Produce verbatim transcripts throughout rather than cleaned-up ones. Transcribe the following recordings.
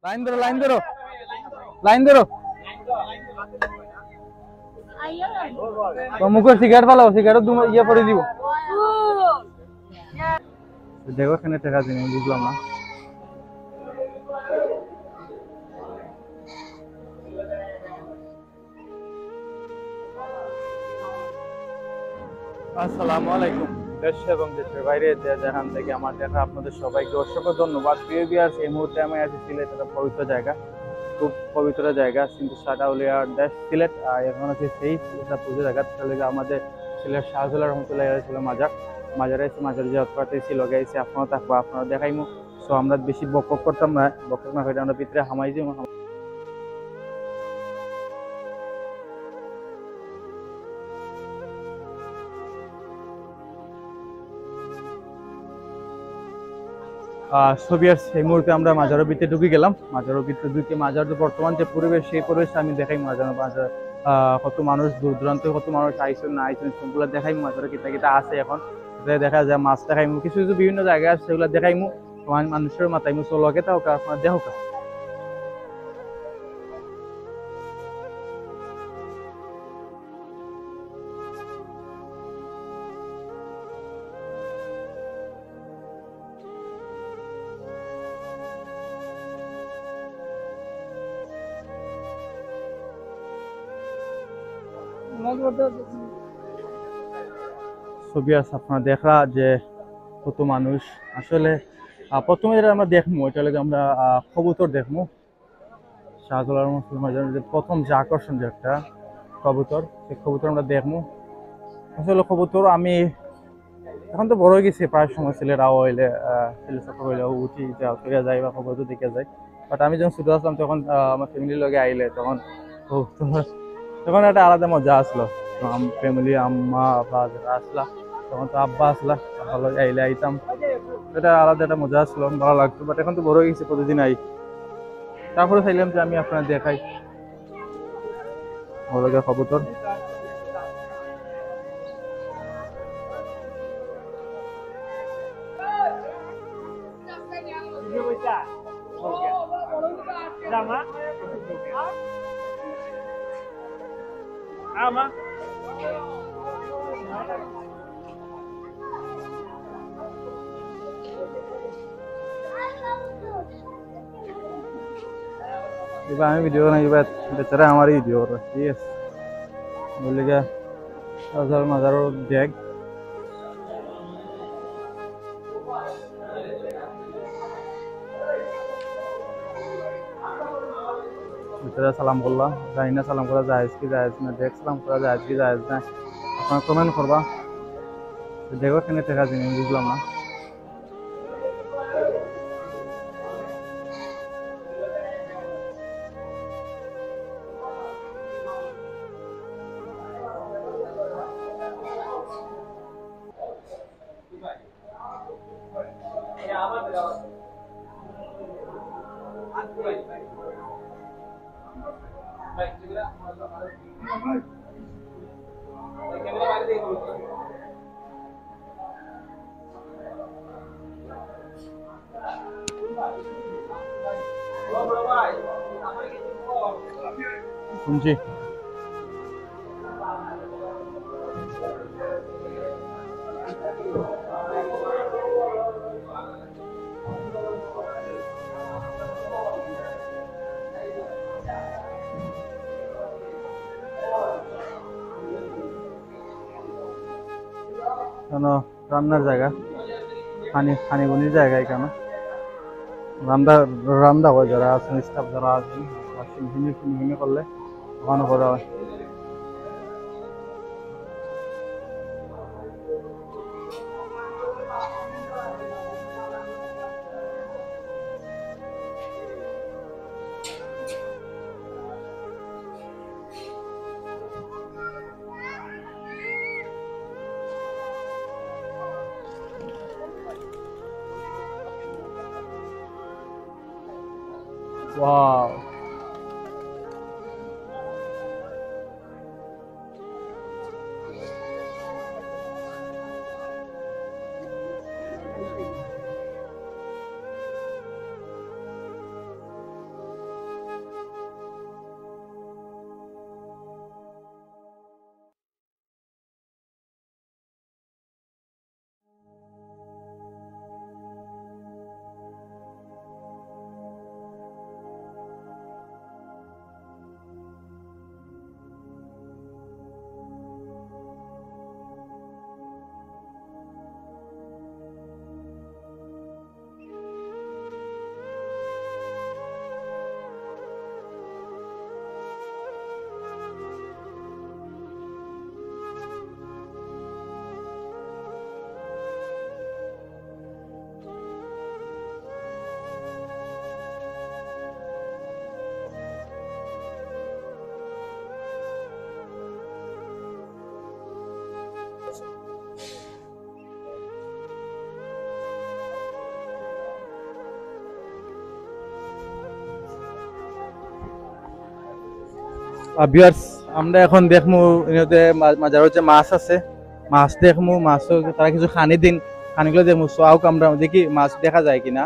লাইন ধরো, লাইন ধরো, লাইন ধরো। তো মুখর সিগারেট ফালাও, সিগারেট দুম ইয়ে পড়ি দিব। দেখো, এখানে টেকা দিন, আমি বুঝলাম না। আসসালামু আলাইকুম। দেশ এবং দেশের বাইরে যে যেখান থেকে আমার দেখা, আপনাদের সবাইকে অসংখ্য ধন্যবাদ। প্রিয় ভিউয়ার্স, এই মুহূর্তে আমি আছি সিলেট, একটা পবিত্র জায়গা, খুব পবিত্র জায়গা, কিন্তু সাতআউলিয়ার দেশ সিলেট। আর এখন আছি সেই একটা পুজো জায়গা, তাহলে আমাদের সিলেট শাহজালাল রহমতুল্লাহ আলাইহি ছিল মাজার, মাজারে এসে মাজারে জিয়ারত করতে এসে লগে এসে আপনারা থাকবো, আপনারা দেখাইমু। তো আমরা বেশি বকবক করতাম না, বকবক না করে আমরা ভিতরে হামাই যাবো। আহ, so ভিউয়ার্স, এই মুহূর্তে আমরা মাজারের ভিতরে ঢুকে গেলাম। মাজারের ভিতরে ঢুকে মাজার তো বর্তমান যে পরিবেশ, সেই পরিবেশ আমি দেখাই। মাজার, মাজার, আহ, কত মানুষ, দূর দূরান্ত কত মানুষ আইসেন না আইসেন, সবগুলা দেখাই। মাজারে কিতা কিতা আছে এখন, দেখা যায় মাছ দেখাইমু, কিছু কিছু বিভিন্ন জায়গা আছে, সেগুলা দেখাইমু। মানুষের মাথায় মুসল লগে থাকো, আপনারা দেখো। So ভিউয়ার্স, আপনারা দেখরা যে কত মানুষ আসলে। আহ, প্রথমে যেটা আমরা দেখমু, এটা হলো আমরা, আহ, কবুতর দেখমু। শাহজালাল মুসলিম মাজারের যে প্রথম যে আকর্ষণ যে একটা কবুতর, সেই কবুতর আমরা দেখমু। আসলে কবুতর আমি এখন তো বড় হয়ে গেছি, প্রায় সময় সিলেট আওয়া হইলে, আহ, সিলেট সফর হইলে উঠি, যা চলে যাই বা কবুতর দেখে যাই। But আমি যখন ছোট আসলাম তখন, আহ, আমার ফ্যামিলির লগে আইলে তখন কবুতর, তখন একটা আলাদা মজা আসলো। তো আম-, ফ্যামিলি, আম্মা, আব্বা যারা আসলা, তখন তো আব্বা আসলা, আব্বার লগে আইলে আইতাম, এটা আলাদা একটা মজা আসলো, ভালো লাগতো। But এখন তো বড় হয়ে গেছি, প্রতিদিন আই। তারপরে চাইলাম যে আমি আপনারা দেখাই। ওর লগে কবুতর। এবার আমি ভিডিও বানাই, এবার বেচারা আমারই ভিডিও করে, ঠিক আছে? বললে গা, হাজার মাজারও দেখ। ভিতরে সালাম করলাম, জানি না সালাম করা জায়েজ কি জায়েজ না, দেখ সালাম করা জায়েজ কি জায়েজ না, আপনারা কমেন্ট করবা। দেখো, কেনে টেকা দিন, আমি বুঝলাম না। শুনছি। কেন? রান্নার জায়গা, খানি, খানি বুনির জায়গা এখানে। রান্দা, রান্দা হয় যারা আছেন, স্টাফ যারা আছেন, হিমি, হিমি, হিমি করলে ওখানে করা হয়। Wow. ভিউয়ার্স, আমরা এখন দেখমু, ইনোতে মা-, মাজার হচ্ছে মাছ আছে, মাছ দেখমু, মাছ তারা কিছু খানি দিন, খানিগুলো দেখমু। So, আউক আমরা দেখি মাছ দেখা যায় কিনা।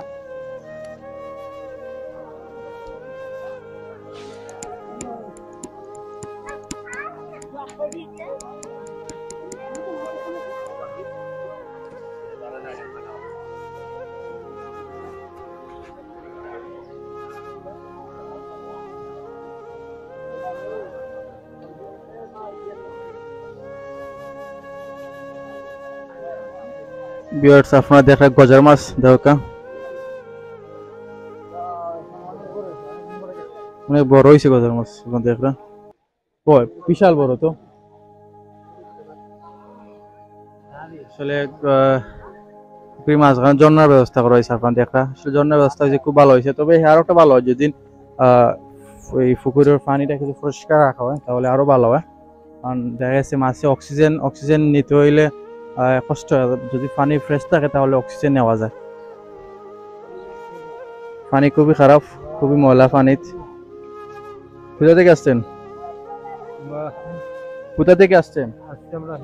ভিউয়ার্স, আপনারা দেখরা গজার মাছ দেখউক্কা, অনেক বড় হইছে গজার মাছ, আপনারা দেখরা। ওই, বিশাল বড় তো। আসলে, আহ, পুকুরি মাঝখানো ঝর্ণার ব্যবস্থা করা হইছে, আপনারা দেখরা। আসলে ঝর্ণার ব্যবস্থা হইছে, খুব ভালা হইছে। তবে আরো একটা ভালা হয় যদি, আহ, ওই পুকুরের পানিটা কিছু পরিষ্কার রাখা হয়, তাহলে আরো ভালা হয়। কারণ দেখা গেছে মাছে অক্সিজেন, অক্সিজেন নিতে হইলে, আহ, কষ্ট হয়। যদি পানি ফ্রেশ থাকে, তাহলে অক্সিজেন নেওয়া যায়। পানি খুবই খারাপ, খুবই ময়লা পানি। কোথা থেকে আসছেন? কোথা থেকে আসছেন? আসছি আমরা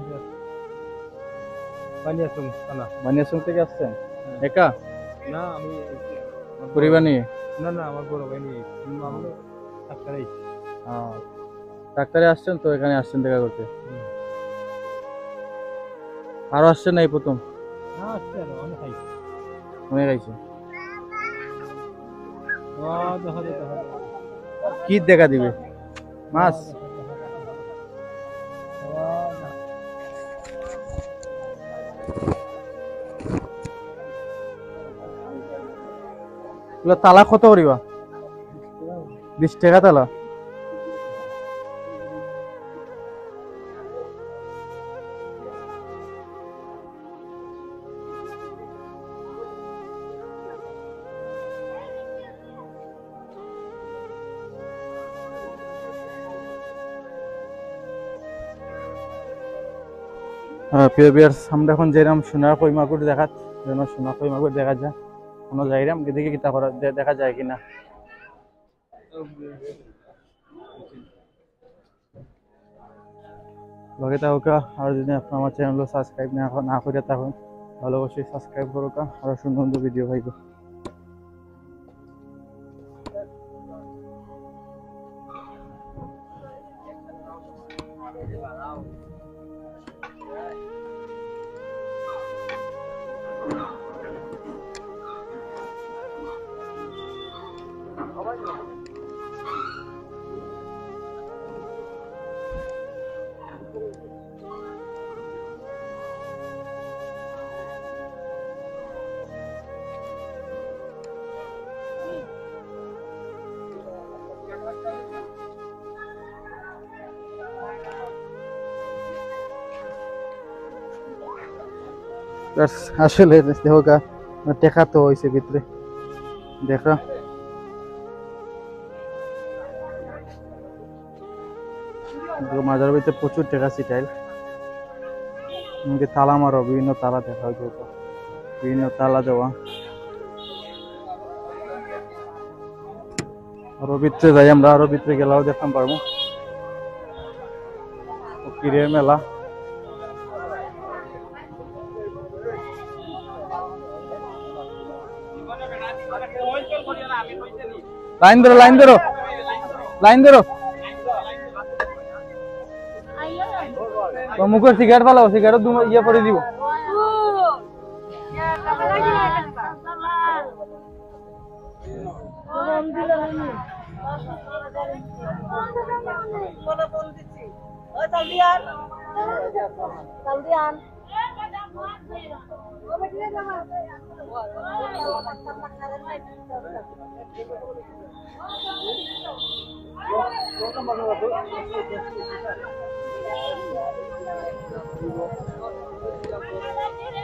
বানিয়াচং থানা। বানিয়াচং থেকে আসছেন? হ্যাঁ। একা? না, আমি আমার পরিবার নিয়ে? না, না, আমার বড় ভাই নিয়ে। কিন্তু আমরা ডাক্তার এই। হ্যাঁ। ডাক্তারে আসছেন তো, এখানে আসছেন দেখা করতে? হুম। আরো আসছেন না এই প্রথম? না, আসছে আরো, অনেক আইছে। অনেক আইছে। ও, দেখা যায়, দেখা যায়। কি দেখা দিবে? মাছ? এগুলা তালা কত করিবা? বিশ টাকা তালা। আহ, প্রিয় ভিউয়ার্স, আমরা এখন যাইরাম সোনার কই মাগুর দেখাত, যেন সোনার কই মাগুর দেখা যায়। কোনো যাইরাম, দেখি কিতা করা দে-, দেখা যায় কিনা। লগে থাকউক্কা, আর যদি আপনারা আমার চ্যানেল সাবস্ক্রাইব না, না করে থাকেন, তাহলে অবশ্যই সাবস্ক্রাইব করউক্কা, আরো সুন্দর সুন্দর ভিডিও পাইবা। ব্যাস, আসলে দেখউক্কা, টেকা তো হইছে ভিতরে, দেখো। মাজার ভিতরে প্রচুর টেকা ছিটাইল। এমনকি তালা মারা, বিভিন্ন তালা দেখা যায়, বিভিন্ন তালা দেওয়া। আরো ভিতরে যাই আমরা, আরো ভিতরে গেলেও দেখতাম পারবো। ফকিরের মেলা। লাইন ধরো, লাইন ধরো, লাইন ধরো। তো মুখর সিগারেট ফালাও, সিগারেট দু ইয়ে পড়ে দিব।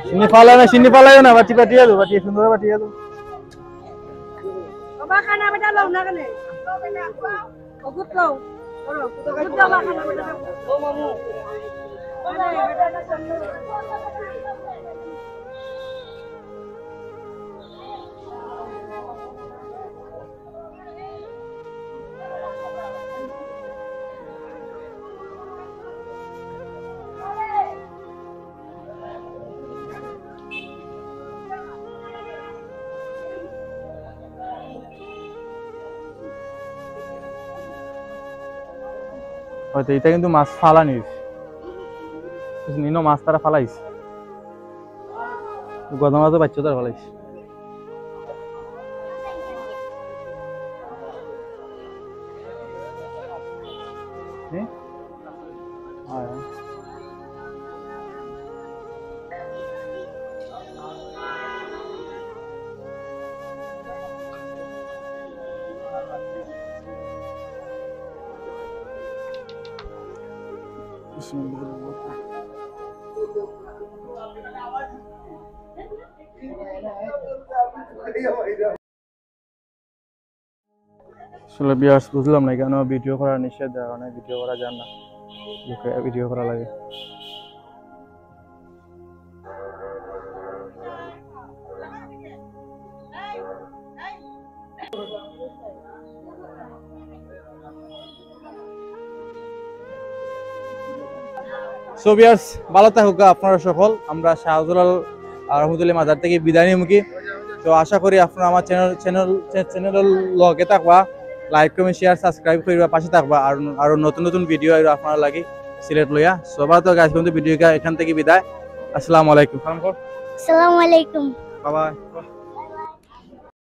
চিনি ফালাইও না, চিনি ফালাইও না, বাটি বাটিয়া দেও, বাটি সুন্দর বাটিয়া দেও। বাবা, খানা বেটা লও না কেনে? ওগুত লও। ওগুত লও, বাবা, খানা বেটা লও। ও মামু। হয়তো এটা কিন্তু মাছ ফালানি হইছে। বুঝছেন, ইনো মাছ তারা ফালাইছে। গদা মাছও বাচ্চা তারা ফালাইছে। হ্যাঁ? হ্যাঁ। আসলে ভিউয়ার্স, বুঝলাম না, এখানে ভিডিও করা নিষেধ, যার কারণে ভিডিও করা যায় না। ওকে, ভিডিও করা লাগে। সো ভিউয়ার্স, ভালো থাকুক আপনারা সকল। আমরা শাহজালাল আর রহমতুল্লাহ মাজার থেকে বিদায় নিমুখী। তো আশা করি আপনারা আমার চ্যানেল চ্যানেল চ্যানেলর লগে থাকবা, লাইক কমেন্ট শেয়ার সাবস্ক্রাইব করিবা, পাশে থাকবা। আর আরো নতুন নতুন ভিডিও আইবো আপনারা লাগি সিলেট লইয়া। সবার তো গাইস, কিন্তু ভিডিও এখান থেকে বিদায়। আসসালামু আলাইকুম। আসসালামু আলাইকুম। Bye bye.